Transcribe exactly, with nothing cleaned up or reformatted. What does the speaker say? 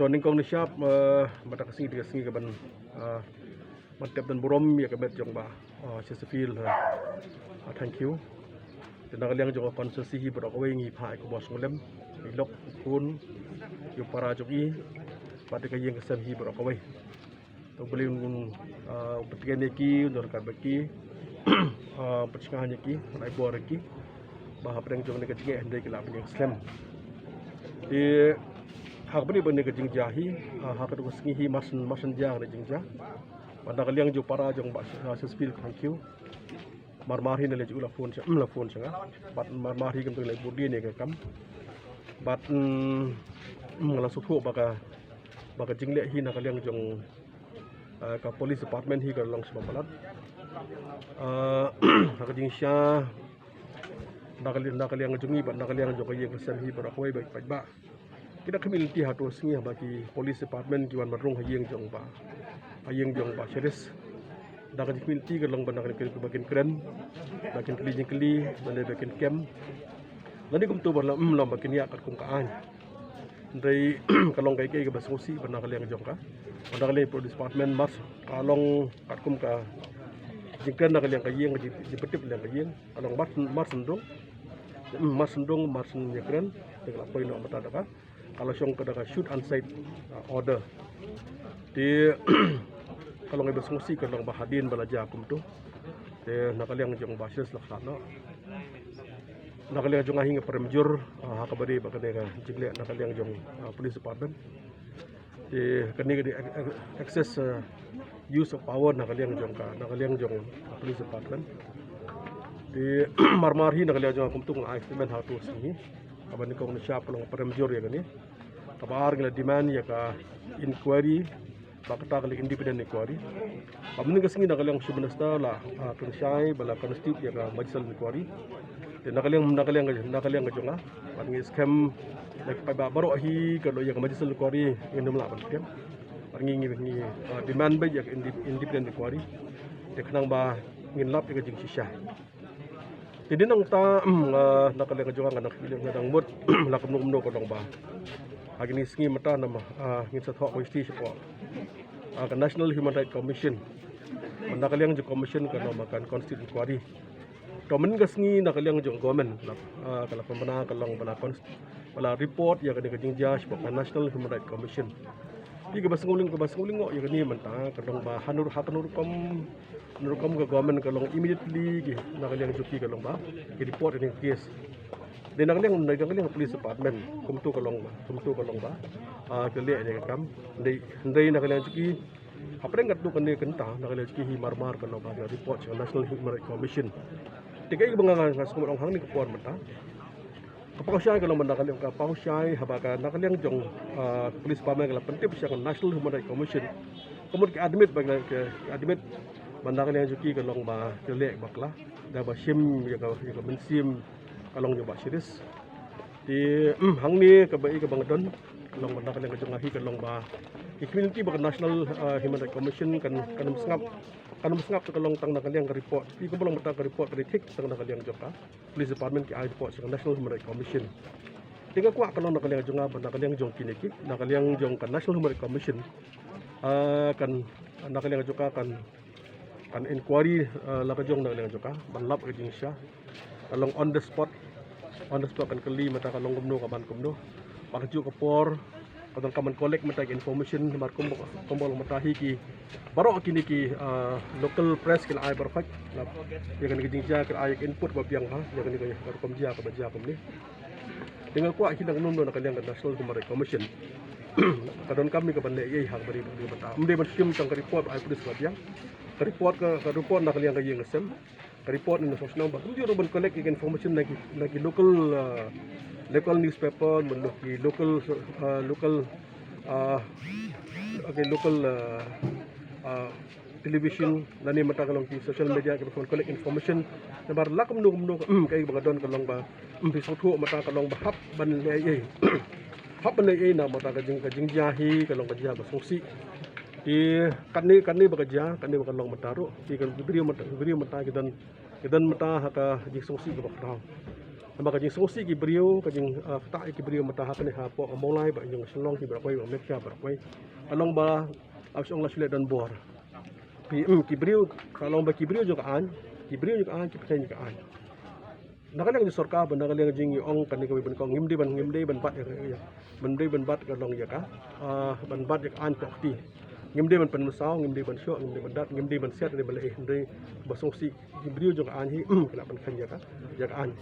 Nyngkong nyngshap, mynta ka sngi dei ka sngi kaban, ban tep don burom ïa ka met jong Bah Chesterfield Thangkhiew. Te na ka liang jong ka constituency hi baroh kawei ngi phah ïa ka bor sngewlem, i lok i khun, i para jong i, bad ka ïing ka sem hi baroh kawei. To U Blei un pyntngen ïa ki, un ryngkat bad ki, pynsngewbha ïa ki, un ai bor ïa ki, ba hapdeng jong kane ka jingeh hynrei ki lah ban ïeng slem. Te ha kaba ïadei ka jingjia hi, ha katto ka sngi hi mar shen mar shen jia kane ka jingjia. Bad na ka liang jong para jong Bah Chesterfield Thangkhiew, mar mar hi na lei jong u la phone sha, la phone sha nga. Bad mar mar hi kumta la bud ïa kane ka kam. Bad nga la sngewthuh ba ka, ba ka jingleh hi na ka liang jong ka police department hi ka long sha ba palat. Ha ka jingshisha na ka liang, na ka liang jong ngi bad na ka liang jong ka ïing ka sem hi baroh kawei ba paidbah, ki da khmih lynti ha kato ka sngi haba ki police department ki wan ban rung ha ïing jong Bah, ha ïing jong Bah Cheris. Da ka jingkhmih lynti ka long ba na ka liang ba kin kren, ba kin kylli jingkylli, ba kin kem. Lane kumto ba long, long ba kin ïa katkum ka aiñ. Hynrei ka long kaei kaei kaba sngewsih ba na ka liang jong ka, ba na ka liang police department mar ka long katkum ka jingkren na ka liang ka ïing, ka jing, jingpyntip liang ka ïing. Ka long mar, mar shen rung, mar shen rung, mar shen ïakren, te ka la poi noh mynta da ka, ka la shong ka da ka shoot on sight order. Te ka long kaba sngewsih ka long ba hadien ba la jia kumto, te na ka liang jong Bah Cheris la khlad noh. Na ka liang jong nga hi nga pyrem jur ha kaba ïadei bad kane ka jingleh na ka liang jong police department. Te kane ka dei excess use of power na ka liang jong ka, na ka liang jong police department. Te mar mar hi na ka liang jong nga kumto nga ai statement ha kato ka sngi hi. Kaba nyngkong nyngshap ka long pyrem jur ïa kane. Kaba ar ngi la demand ïa ka inquiry, ba kata ka long independent inquiry. Ba mynta ka sngi na ka liang Chief Minister la pynshai ba la constitute ïa ka Magistrate Inquiry. Te na ka liang, na ka liang, na ka liang ka jong nga, bad ngi skhem na ka paidbah baroh hi ka long ïa ka Magistrate Inquiry ngin ym lah ban skhem. Bad ngi, ngi, ngi demand ba ïa ka independent inquiry. Te khnang ba ngin lap ïa ka jingshisha. Te dei nangta na ka liang ka jong nga, na ka liang ka jong nga dang mut la kumno kumno ka long ba ha kine ki sngi mynta namar ngin sa thoh ka jingkti shapoh ka National Human Rights Commission. Na ka liang jong ka commission ka long ba kan constitute inquiry. To mynta ka sngi na ka liang jong government, ka la pynbna ka long ba la report ïa kane ka jingjia shapoh ka National Human Rights Commission. Te kaba sngewlyngngoh, kaba sngewlyngngoh ïa kane mynta ka long ba ha kano, ha kano rukom, kano rukom ka government ka long immediately ki na ka liang jong ki ka long ba ki report ïa kane ka case. Dei na ka liang, na ka liang police department kumto ka long ba, kumto ka long ba ki leh ïa ka kam. Hynrei, hynrei na ka liang jong ki hapdeng katto katne kynta na ka liang jong ki hi mar mar ka long ba ki report sha National Human Rights Commission. Te kaei ba nga, nga sngewbha ong hangne ka por mynta, ka paw shai ka long ba na ka liang, ka paw shai haba ka na ka liang jong police department ka la pyntip sha ka National Human Rights Commission. Ka mut ki admit ba ki admit ba na ka liang jong ki ka long ba ki leh bakla da ba shim ïa ka, ïa ka mynsiem ka long jong Bah Cheris. Te hangne kaba ïa kaba nga don ka long ba na ka liang ka jong nga hi ka long ba ki community ba ka National Human Rights Commission kan, kan ym sngap, kan ym sngap ka long tang na ka liang ka report. Te kaba long mynta ka report ka dei thik tang na ka liang jong ka police department ki ai report sha ka National Human Rights Commission. Te nga kwah ka long na ka liang jong nga bad na ka liang jong kine ki, na ka liang jong ka National Human Rights Commission kan, na ka liang jong ka kan, kan inquiry la ka jong na ka liang jong ka ban lap ka jingshisha. Ka long on the spot, on the spot kan kylli mynta ka long kumno ka ban kumno. Ba kajuh ka por ka donkam ban collect mynta ka information namar kumba, kumba long mynta hi ki baroh kine ki local press ki la ai baroh ïa kane ka jingjia, ki la ai input ba biang ha ïa kane ka rukom jia kaba jia kumne. Te nga kwah hi nang num na ka liang ka National Human Rights Commission ka donkam hi ka ban leh ei ha kaba ri ba mynta. Ym dei ban shim tang ka report ai police ba biang. Ka report ka, ka report na ka liang ka ïing ka sem. Ka report na sosnong ba kumjuh ruh ban collect ïa ka information na ki, na ki local, local newspaper, na ki local, local, okay, local television lane mynta ka long ki social media ki ban collect information. Namar la kumno kumno kaei ba ka don ka long ba ym phi sngewthuh mynta ka long ba hap ban leh ei, hap ban leh ei na mynta ka jing, ka jingjia hi ka long ka jia ba sngewsih. Te katne, katne ba ka jia, katne ba ka long mynta ruh te ka briew mynta, briew mynta ki don, ki don mynta ha ka jingsngewsih kaba khraw. Namar ka jingsngewsih ki briew, ka jing, ah, ktah ïa ki briew mynta ha kane hapoh ka Mawlai, bad jong ka Shillong, ki baroh kawei, bad Amerika baroh kawei. Ka long ba, ah, shu ong la shu leh don bor. Ki, mm, ki briew, ka long ba ki briew jong ka aiñ, ki briew jong ka aiñ, ki pynthei jong ka aiñ. Na ka liang jong sorkar, bad na ka liang jong ngi ong kane kawei ban kong, ngim dei ban, ngim dei ban bat ïa ka, ïa. Ngim dei ban bat ka long ïa ka, ah, ban bat ïa ka aiñ poh kti. Ngim dei ban pynmynsaw, ngim dei ban shoh, ngim dei ban dat, ngim dei ban siat, ngim dei ban leh, ngim dei ban sngewsih. Ki briew jong ka aiñ hi, mm, ki la pynkheiñ ïa ka, ïa ka aiñ.